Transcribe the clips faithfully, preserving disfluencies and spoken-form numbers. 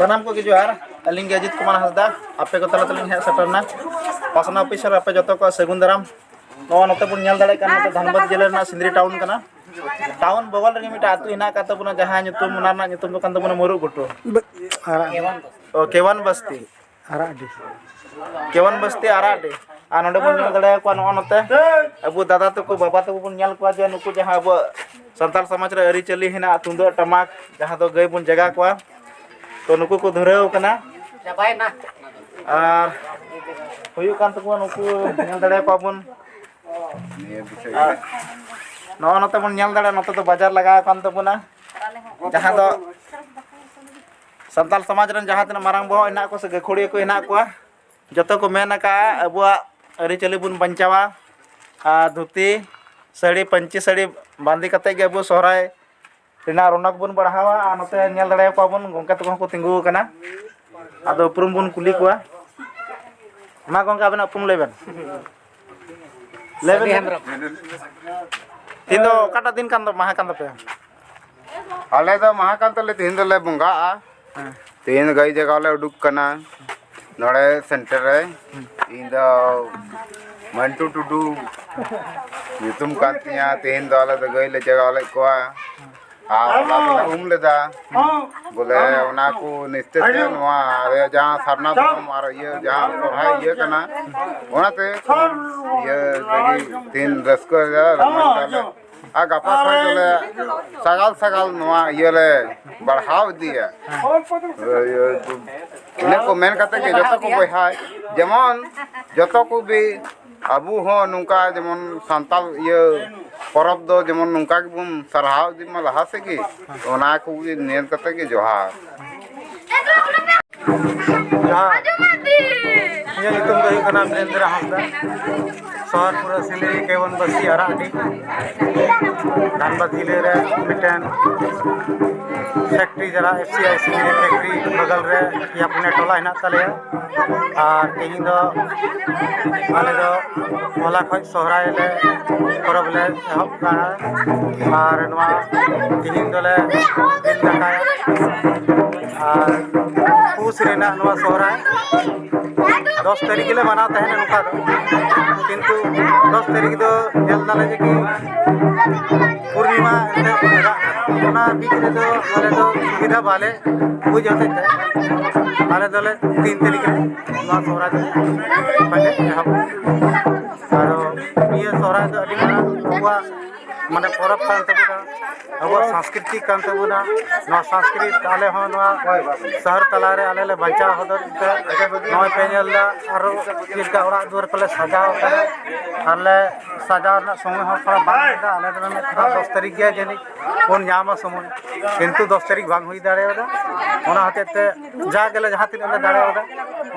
ᱥᱟᱱᱟᱢ ᱠᱚᱜᱮ ᱡᱚᱦᱟᱨ᱾ ᱟᱹᱞᱤᱧ ᱜᱮ ᱟᱡᱤᱛ ᱠᱩᱢᱟᱨ ᱦᱟᱸᱥᱫᱟ, ᱟᱯᱮ ᱠᱚ ᱛᱟᱞᱟ ᱛᱮᱞᱤᱧ ᱦᱮᱡ ᱥᱮᱴᱮᱨ ᱮᱱᱟ ᱯᱟᱥᱱᱟ ᱚᱯᱷᱤᱥᱟᱨ, ᱟᱯᱮ ᱡᱚᱛᱚ ᱠᱚ ᱥᱟᱹᱜᱩᱱ ᱫᱟᱨᱟᱢ᱾ ᱱᱚᱣᱟ ᱱᱚᱛᱮ ᱵᱚᱱ ᱧᱮᱞ ᱫᱟᱲᱮᱭᱟᱜ ᱠᱟᱱ, ᱱᱚᱛᱮ ᱫᱷᱟᱱᱵᱟᱫᱽ ᱡᱮᱞᱟ ᱨᱮᱱᱟᱜ ᱥᱤᱸᱫᱽᱨᱤ ᱴᱟᱣᱩᱱ ᱠᱟᱱᱟ᱾ ᱴᱟᱣᱩᱱ ᱵᱚᱜᱚᱞ ᱨᱮᱜᱮ ᱢᱤᱫᱴᱟᱝ ᱟᱹᱛᱩ ᱦᱮᱱᱟᱜ ᱟᱠᱟᱫ ᱛᱟᱵᱚᱱᱟ, ᱡᱟᱦᱟᱸ ᱧᱩᱛᱩᱢ, ᱚᱱᱟ ᱨᱮᱱᱟᱜ ᱧᱩᱛᱩᱢ ᱫᱚ ᱠᱟᱱ ᱛᱟᱵᱚᱱᱟ ᱢᱩᱨᱩᱜ ᱜᱷᱩᱴᱩ᱾ ᱵᱮ-, ᱟᱨᱟᱜ ᱚ, ᱠᱮᱣᱟᱱ ᱵᱟᱥᱛᱤ᱾ ᱟᱨᱟᱜ ᱰᱤ᱾ ᱠᱮᱣᱟᱱ ᱵᱟᱥᱛᱤ ᱟᱨᱟᱜ ᱰᱤ᱾ ᱟᱨ ᱱᱚᱰᱮ ᱵᱚᱱ ᱧᱮᱞ ᱫᱟᱲᱮᱭᱟᱠᱚᱣᱟ, ᱱᱚᱜᱼᱚ ᱱᱚᱛᱮ ᱟᱵᱚ ᱫᱟᱫᱟ ᱛᱟᱠᱚ, ᱵᱟᱵᱟ ᱛᱟᱠᱚ ᱵᱚᱱ ᱧᱮᱞ ᱠᱚᱣᱟ ᱡᱮ ᱱᱩᱠᱩ ᱡᱟᱦᱟᱸ ᱟᱵᱚᱣᱟᱜ ᱥᱟᱱᱛᱟᱲ ᱥᱚᱢᱟᱡᱽ ᱨᱮ ᱟᱹᱨᱤᱪᱟᱹᱞᱤ ᱦᱮᱱᱟᱜᱼᱟ, ᱛᱩᱢᱫᱟᱹᱜ ᱴᱟᱢᱟᱠ, ᱡᱟᱦᱟᱸ ᱫᱚ ᱜᱟᱹᱭ ᱵᱚᱱ ᱡᱟᱜᱟ ᱠᱚᱣᱟ, ᱛᱚ ᱱᱩᱠᱩ ᱠᱚ ᱫᱷᱩᱨᱟᱹᱣ ᱠᱟᱱᱟ᱾ ᱪᱟᱵᱟᱭᱮᱱᱟ᱾ ᱟᱨ ᱦᱩᱭᱩᱜ ᱠᱟᱱ ᱛᱟᱠᱚᱣᱟ, ᱱᱩᱠᱩ ᱧᱮᱞ ᱫᱟᱲᱮᱭᱟᱠᱚᱣᱟ ᱵᱚᱱ᱾ ᱟᱨ ᱱᱚᱜᱼᱚ ᱱᱚᱛᱮ ᱵᱚᱱ ᱧᱮᱞ ᱫᱟᱲᱮᱭᱟᱜᱼᱟ, ᱱᱚᱛᱮ ᱫᱚ ᱵᱟᱡᱟᱨ ᱞᱟᱜᱟᱣ ᱟᱠᱟᱱ ᱛᱟᱵᱚᱱᱟ, ᱡᱟᱦᱟᱸ ᱫᱚ ᱥᱟᱱᱛᱟᱲ ᱥᱚᱢᱟᱡᱽ ᱨᱮᱱ ᱡᱟᱦᱟᱸ ᱛᱤᱱᱟᱹᱜ ᱢᱟᱨᱟᱝ ᱵᱚᱦᱚᱜ ᱦᱮᱱᱟᱜ ᱠᱚᱣᱟ ᱥᱮ ᱜᱟᱹᱠᱷᱩᱲᱤᱭᱟᱹ ᱠᱚ ᱦᱮᱱᱟᱜ ᱠᱚᱣᱟ, ᱡᱚᱛᱚ ᱠᱚ ᱢᱮᱱ ᱟᱠᱟᱫᱼᱟ, ᱟᱵᱚᱣᱟᱜ ᱟᱹᱨᱤᱪᱟᱹᱞᱤ ᱵᱚᱱ ᱵᱟᱧᱪᱟᱣᱟ᱾ ᱟᱨ ᱫᱷᱩᱛᱤ ᱥᱟᱹᱲᱤ, ᱯᱟᱹᱧᱪᱤ ᱥᱟᱹᱲᱤ ᱵᱟᱸᱫᱮ ᱠᱟᱛᱮᱫ ᱜᱮ ᱟᱵᱚ ᱥᱚᱦᱨᱟᱭ ᱨᱮᱱᱟᱜ ᱨᱚᱱᱚᱠ ᱵᱚᱱ ᱵᱟᱲᱦᱟᱣᱟ᱾ ᱟᱨ ᱱᱚᱛᱮ ᱧᱮᱞ ᱫᱟᱲᱮᱭᱟᱠᱚᱣᱟ ᱵᱚᱱ, ᱜᱚᱢᱠᱮ ᱛᱟᱠᱚ ᱦᱚᱸᱠᱚ ᱛᱤᱸᱜᱩ ᱟᱠᱟᱱᱟ᱾ ᱟᱫᱚ ᱩᱯᱨᱩᱢ ᱵᱚᱱ ᱠᱩᱞᱤ ᱠᱚᱣᱟ᱾ ᱢᱟ ᱜᱚᱢᱠᱮ, ᱟᱵᱮᱱᱟᱜ ᱩᱯᱨᱩᱢ ᱞᱟᱹᱭ ᱵᱮᱱ᱾ ᱞᱟᱹᱭ ᱵᱮᱱ᱾ ᱥᱟᱹᱨᱤ ᱦᱮᱢᱵᱨᱚᱢ᱾ ᱛᱮᱦᱮᱧ ᱫᱚ ᱚᱠᱟᱴᱟᱜ ᱫᱤᱱ ᱠᱟᱱ ᱫᱚ, ᱢᱟᱦᱟ ᱠᱟᱱ ᱛᱟᱯᱮᱭᱟ? ᱟᱞᱮ ᱫᱚ ᱢᱟᱦᱟ ᱠᱟᱱ ᱛᱟᱞᱮ, ᱛᱮᱦᱮᱧ ᱫᱚᱞᱮ ᱵᱚᱸᱜᱟᱜᱼᱟ᱾ ᱦᱮᱸ᱾ ᱛᱮᱦᱮᱧ ᱫᱚ ᱜᱟᱹᱭ ᱡᱟᱜᱟᱣ ᱞᱮ ᱩᱰᱩᱠ ᱠᱟᱱᱟ ᱱᱚᱰᱮ ᱥᱮᱱᱴᱟᱨ ᱨᱮ᱾ ᱦᱩᱸ᱾ ᱤᱧ ᱫᱚ ᱢᱟᱱᱴᱩ ᱴᱩᱰᱩ ᱧᱩᱛᱩᱢ ᱠᱟᱱ ᱛᱤᱧᱟ᱾ ᱛᱮᱦᱮᱧ ᱫᱚ ᱟᱞᱮ ᱫᱚ ᱜᱟᱹᱭ ᱞᱮ ᱡᱟᱜᱟᱣ ᱞᱮᱫ ᱠᱚᱣᱟ᱾ ᱟᱨ ᱦᱚᱞᱟ ᱫᱚᱞᱮ ᱩᱢ ᱞᱮᱫᱟ᱾ ᱵᱚᱞᱮ ᱚᱱᱟ ᱠᱚ ᱱᱤᱥᱛᱟᱹ ᱛᱮ ᱱᱚᱣᱟ ᱟᱞᱮᱭᱟᱜ ᱡᱟᱦᱟᱸ ᱥᱟᱨᱱᱟ ᱫᱷᱚᱨᱚᱢ ᱟᱨ ᱤᱭᱟᱹ ᱡᱟᱦᱟᱸ ᱥᱚᱨᱦᱟᱭ ᱤᱭᱟᱹ ᱠᱟᱱᱟ, ᱚᱱᱟᱛᱮ ᱤᱭᱟᱹ ᱞᱟᱹᱜᱤᱫ ᱛᱮᱦᱮᱧ ᱨᱟᱹᱥᱠᱟᱹ ᱨᱮ ᱨᱟᱹᱥᱠᱟᱹ ᱞᱮ᱾ ᱟᱨ ᱜᱟᱯᱟ ᱠᱷᱚᱱ ᱫᱚᱞᱮ ᱥᱟᱜᱟᱞ ᱥᱟᱜᱟᱞ ᱱᱚᱣᱟ ᱤᱭᱟᱹ ᱞᱮ ᱵᱟᱲᱦᱟᱣ ᱤᱫᱤᱭᱟ᱾ ᱤᱭᱟᱹ, ᱤᱱᱟᱹ ᱠᱚ ᱢᱮᱱ ᱠᱟᱛᱮ ᱜᱮ ᱡᱚᱛᱚ ᱠᱚ ᱵᱚᱭᱦᱟ, ᱡᱮᱢᱚᱱ ᱡᱚᱛᱚ ᱠᱚᱜᱮ ᱟᱵᱚ ᱦᱚᱸ ᱱᱚᱝᱠᱟ ᱡᱮᱢᱚᱱ ᱥᱟᱱᱛᱟᱲ ᱤᱭᱟᱹ ᱯᱚᱨᱚᱵᱽ ᱫᱚ ᱡᱮᱢᱚᱱ ᱱᱚᱝᱠᱟ ᱜᱮᱵᱚᱱ ᱥᱟᱨᱦᱟᱣ ᱤᱫᱤ ᱢᱟ ᱞᱟᱦᱟ ᱥᱮᱫ ᱜᱮ, ᱚᱱᱟ ᱠᱚᱜᱮ ᱧᱮᱞ ᱠᱟᱛᱮ ᱜᱮ ᱡᱚᱦᱟᱨ᱾ ᱡᱚᱦᱟᱨ᱾ ᱤᱧᱟᱹᱜ ᱧᱩᱛᱩᱢ ᱫᱚ ᱦᱩᱭᱩᱜ ᱠᱟᱱᱟ ᱵᱤᱨᱮᱱᱫᱨᱚ ᱦᱟᱸᱥᱫᱟ, ᱥᱚᱦᱚᱨᱯᱩᱨ ᱥᱤᱞᱤ ᱠᱮᱣᱚᱱ ᱵᱟᱥᱛᱤ ᱟᱨᱟᱜᱰᱤ, ᱫᱷᱟᱱᱵᱟᱫᱽ ᱡᱤᱞᱟᱹ ᱨᱮ ᱢᱤᱫᱴᱮᱱ ᱯᱷᱮᱠᱴᱨᱤ ᱡᱟᱦᱟᱸ ᱮᱯᱷ ᱥᱤ ᱟᱭ ᱥᱤ ᱯᱷᱮᱠᱴᱨᱤ ᱵᱟᱜᱟᱞ ᱨᱮ ᱯᱮᱭᱟ ᱯᱩᱱᱭᱟ ᱴᱚᱞᱟ ᱦᱮᱱᱟᱜ ᱛᱟᱞᱮᱭᱟ᱾ ᱟᱨ ᱛᱮᱦᱮᱧ ᱫᱚ ᱟᱞᱮ ᱫᱚ ᱦᱚᱞᱟ ᱠᱷᱚᱱ ᱥᱚᱦᱨᱟᱭ ᱞᱮ ᱯᱚᱨᱚᱵᱽ ᱞᱮ ᱮᱦᱚᱵ ᱠᱟᱜᱼᱟ᱾ ᱟᱨ ᱱᱚᱣᱟ ᱛᱮᱦᱮᱧ ᱫᱚᱞᱮ ᱡᱤᱞ ᱫᱟᱠᱟᱭᱟ᱾ ᱟᱨ ᱨᱮᱱᱟᱜ ᱱᱚᱣᱟ ᱥᱚᱦᱨᱟᱭ ᱫᱚᱥ ᱛᱟᱹᱨᱤᱠᱷ ᱜᱮᱞᱮ ᱢᱟᱱᱟᱣ ᱛᱟᱦᱮᱱᱟ ᱱᱚᱝᱠᱟ ᱫᱚ, ᱠᱤᱱᱛᱩ ᱫᱚᱥ ᱛᱟᱹᱨᱤᱠᱷ ᱫᱚ ᱧᱮᱞ ᱫᱟᱞᱮ ᱡᱮ ᱠᱤ ᱯᱩᱨᱱᱤᱢᱟ ᱮᱱᱛᱮ ᱞᱟᱜᱟᱜ ᱠᱟᱱᱟ, ᱚᱱᱟ ᱵᱤᱪ ᱨᱮᱫᱚ ᱟᱞᱮ ᱫᱚ ᱥᱩᱵᱤᱫᱷᱟ ᱵᱟᱞᱮ ᱵᱩᱡᱽ ᱦᱚᱛᱮᱡ ᱛᱮ ᱟᱞᱮ ᱫᱚᱞᱮ ᱛᱤᱱ ᱛᱟᱹᱨᱤᱠᱷ ᱨᱮ ᱱᱚᱣᱟ ᱥᱚᱦᱨᱟᱭ ᱫᱚ ᱯᱟᱞᱮ ᱮᱦᱚᱵᱚᱜᱼᱟ᱾ ᱟᱨᱚ ᱱᱤᱭᱟᱹ ᱥᱚᱦᱨᱟᱭ ᱫᱚ ᱟᱹᱰᱤ ᱢᱟᱨᱟᱝ ᱟᱵᱚᱣᱟᱜ ᱢᱟᱱᱮ ᱯᱚᱨᱚᱵᱽ ᱠᱟᱱ ᱛᱟᱵᱚᱱᱟ, ᱟᱵᱚᱣᱟᱜ ᱥᱚᱝᱥᱠᱨᱤᱛᱤ ᱠᱟᱱ ᱛᱟᱵᱚᱱᱟ᱾ ᱱᱚᱣᱟ ᱥᱚᱝᱥᱠᱨᱤᱛ ᱟᱞᱮ ᱦᱚᱸ ᱱᱚᱣᱟ ᱥᱚᱦᱚᱨ ᱛᱟᱞᱟᱨᱮ ᱟᱞᱮ ᱞᱮ ᱵᱟᱧᱪᱟᱣ ᱦᱚᱫᱚᱨ ᱛᱮ ᱱᱚᱜᱼᱚᱭ ᱯᱮ ᱧᱮᱞ ᱮᱫᱟ, ᱟᱨᱚ ᱪᱮᱫ ᱞᱮᱠᱟ ᱚᱲᱟᱜ ᱫᱩᱣᱟᱹᱨ ᱠᱚᱞᱮ ᱥᱟᱡᱟᱣ ᱠᱟᱫᱟ᱾ ᱟᱨᱞᱮ ᱥᱟᱡᱟᱣ ᱨᱮᱱᱟᱜ ᱥᱚᱢᱚᱭ ᱦᱚᱸ ᱛᱷᱚᱲᱟ ᱵᱟᱝ ᱦᱩᱭ ᱮᱫᱟ᱾ ᱟᱞᱮ ᱫᱚᱞᱮ ᱢᱮᱱ ᱠᱟᱫᱟ ᱫᱚᱥ ᱛᱟᱹᱨᱤᱠᱷ ᱜᱮ ᱡᱟᱹᱱᱤᱡ ᱵᱚᱱ ᱧᱟᱢᱟ ᱥᱚᱢᱚᱭ, ᱠᱤᱱᱛᱩ ᱫᱚᱥ ᱛᱟᱹᱨᱤᱠᱷ ᱵᱟᱝ ᱦᱩᱭ ᱫᱟᱲᱮᱭᱟᱫᱟ᱾ ᱚᱱᱟ ᱦᱚᱛᱮᱡ ᱛᱮ ᱡᱟ ᱜᱮᱞᱮ ᱡᱟᱦᱟᱸ ᱛᱤᱱᱟᱹᱜ ᱞᱮ ᱫᱟᱲᱮᱭᱟᱫᱟ,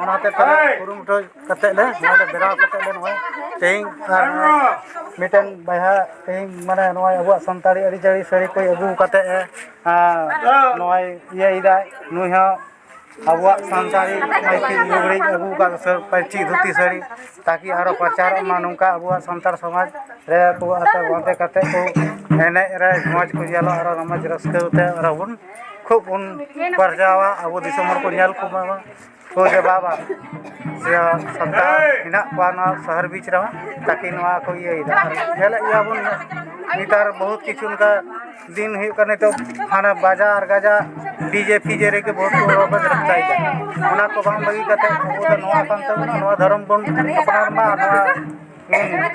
ᱚᱱᱟ ᱦᱚᱛᱮᱡ ᱛᱮ ᱠᱩᱨᱩᱢᱩᱴᱩ ᱠᱟᱛᱮᱫ ᱞᱮ ᱱᱚᱣᱟ ᱞᱮ ᱵᱮᱱᱟᱣ ᱠᱟᱛᱮᱫ ᱞᱮ ᱱᱚᱜᱼᱚᱭ ᱛᱮᱦᱮᱧ ᱟᱨ ᱢᱤᱫᱴᱮᱱ ᱵᱚᱭᱦᱟ ᱛᱮᱦᱮᱧ ᱢᱟᱱᱮ ᱱᱚᱜᱼᱚᱭ ᱟᱵᱚᱣᱟᱜ ᱥᱟᱱᱛᱟᱲᱤ ᱟᱹᱨᱤᱪᱟᱹᱞᱤ ᱥᱟᱹᱲᱤ ᱠᱚᱭ ᱟᱹᱜᱩ ᱠᱟᱛᱮᱫ ᱮ, ᱟᱸ, ᱱᱚᱜᱼᱚᱭ ᱤᱭᱟᱹᱭᱮᱫᱟᱭ᱾ ᱱᱩᱭ ᱦᱚᱸ ᱟᱵᱚᱣᱟᱜ ᱥᱟᱱᱛᱟᱲᱤ ᱯᱟᱹᱧᱪᱤ ᱞᱩᱜᱽᱲᱤᱡ ᱟᱹᱜᱩ ᱟᱠᱟᱫ ᱥᱟᱹ-, ᱯᱟᱹᱧᱪᱤ ᱫᱷᱩᱛᱤ ᱥᱟᱹᱲᱤ ᱛᱟᱠᱤ ᱟᱨᱚ ᱯᱨᱚᱪᱟᱨᱚᱜ ᱢᱟ, ᱱᱚᱝᱠᱟ ᱟᱵᱚᱣᱟᱜ ᱥᱟᱱᱛᱟᱲ ᱥᱚᱢᱟᱡᱽ ᱨᱮ ᱠᱚ ᱟᱛᱮ ᱵᱟᱸᱫᱮ ᱠᱟᱛᱮᱫ ᱠᱚ ᱮᱱᱮᱡ ᱨᱮ ᱢᱚᱡᱽ ᱠᱚ ᱧᱮᱞᱚᱜ, ᱟᱨᱚ ᱨᱚᱢᱚᱡᱽ ᱨᱟᱹᱥᱠᱟᱹ ᱛᱮ ᱟᱨᱚ ᱵᱚᱱ ᱠᱷᱩᱵ ᱵᱚᱱ ᱯᱟᱨᱡᱟᱣᱟ, ᱟᱵᱚ ᱫᱤᱥᱚᱢ ᱦᱚᱲ ᱠᱚ ᱧᱮᱞ ᱠᱚᱢᱟ᱾ ᱦᱳᱭ ᱨᱮ ᱵᱟᱵᱟ, ᱥᱮ ᱥᱟᱱᱛᱟᱲ ᱦᱮᱱᱟᱜ ᱠᱚᱣᱟ ᱱᱚᱣᱟ ᱥᱚᱦᱚᱨ ᱵᱤᱪ ᱨᱮᱦᱚᱸ, ᱛᱟᱠᱤ ᱱᱚᱣᱟ ᱠᱚ ᱤᱭᱟᱹᱭᱮᱫᱟ᱾ ᱟᱨ ᱧᱮᱞᱮᱫ ᱜᱮᱭᱟ ᱵᱚᱱ ᱱᱮᱛᱟᱨ ᱵᱚᱦᱩᱛ ᱠᱤᱪᱷᱩ ᱚᱱᱠᱟ ᱫᱤᱱ ᱦᱩᱭᱩᱜ ᱠᱟᱱᱟ, ᱱᱤᱛᱚᱜ ᱦᱟᱱᱟ ᱵᱟᱡᱟᱨ ᱜᱟᱡᱟ DJ ᱯᱷᱤᱡᱮ ᱨᱮᱜᱮ ᱵᱚᱦᱩᱛ ᱠᱚ ᱨᱚᱵᱚᱡ ᱨᱟᱯᱪᱟᱭᱮᱫᱟ᱾ ᱚᱱᱟ ᱠᱚ ᱵᱟᱝ ᱵᱟᱹᱜᱤ ᱠᱟᱛᱮ ᱟᱵᱚ ᱫᱚ ᱱᱚᱣᱟ ᱠᱟᱱ ᱛᱟᱵᱚᱱᱟ, ᱱᱚᱣᱟ ᱫᱷᱚᱨᱚᱢ ᱵᱚᱱ ᱟᱯᱱᱟᱨ ᱢᱟ, ᱱᱚᱣᱟ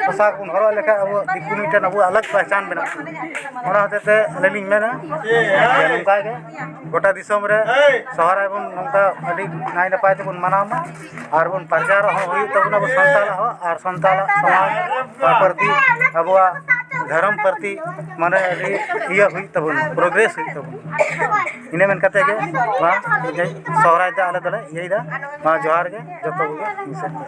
ᱯᱳᱥᱟᱠ ᱵᱚᱱ ᱦᱚᱨᱚᱜ ᱞᱮᱠᱷᱟᱱ ᱟᱵᱚ ᱫᱤᱠᱩ ᱢᱤᱫᱴᱮᱱ ᱟᱵᱚᱣᱟᱜ ᱟᱞᱟᱜᱽ ᱯᱮᱦᱪᱟᱱ ᱢᱮᱱᱟᱜ ᱛᱟᱵᱚᱱᱟ᱾ ᱚᱱᱟ ᱦᱚᱛᱮᱡ ᱛᱮ ᱟᱹᱞᱤᱧ ᱞᱤᱧ ᱢᱮᱱᱟ ᱡᱮ ᱱᱚᱝᱠᱟ ᱜᱮ ᱜᱚᱴᱟ ᱫᱤᱥᱚᱢ ᱨᱮ ᱥᱚᱦᱨᱟᱭ ᱵᱚᱱ ᱱᱚᱝᱠᱟ ᱟᱹᱰᱤ ᱱᱟᱭ ᱱᱟᱯᱟᱭ ᱛᱮᱵᱚᱱ ᱢᱟᱱᱟᱣ ᱢᱟ, ᱟᱨ ᱵᱚᱱ ᱯᱨᱚᱪᱟᱨ ᱦᱚᱸ ᱦᱩᱭᱩᱜ ᱛᱟᱵᱚᱱᱟ ᱟᱵᱚ ᱥᱟᱱᱛᱟᱲᱟᱜ ᱦᱚᱸ, ᱟᱨ ᱥᱟᱱᱛᱟᱲᱟᱜ ᱥᱚᱢᱟᱡᱽ ᱯᱨᱚᱛᱤ ᱟᱵᱚᱣᱟᱜ ᱫᱷᱚᱨᱚᱢ ᱯᱨᱚᱛᱤ ᱢᱟᱱᱮ ᱟᱹᱰᱤ ᱤᱭᱟᱹ ᱦᱩᱭᱩᱜ ᱛᱟᱵᱚᱱᱟ, ᱯᱨᱳᱜᱨᱮᱥ ᱦᱩᱭᱩᱜ ᱛᱟᱵᱚᱱᱟ᱾ ᱤᱱᱟᱹ ᱢᱮᱱ ᱠᱟᱛᱮ ᱜᱮ ᱱᱚᱣᱟ ᱥᱚᱦᱨᱟᱭ ᱫᱚ ᱟᱞᱮ ᱫᱚᱞᱮ ᱤᱭᱟᱹᱭᱮᱫᱟ᱾ ᱢᱟ ᱡᱚᱦᱟᱨ ᱜᱮ ᱡᱚᱛᱚ ᱠᱚᱜᱮ ᱢᱤᱫ ᱥᱮᱫ ᱛᱮ᱾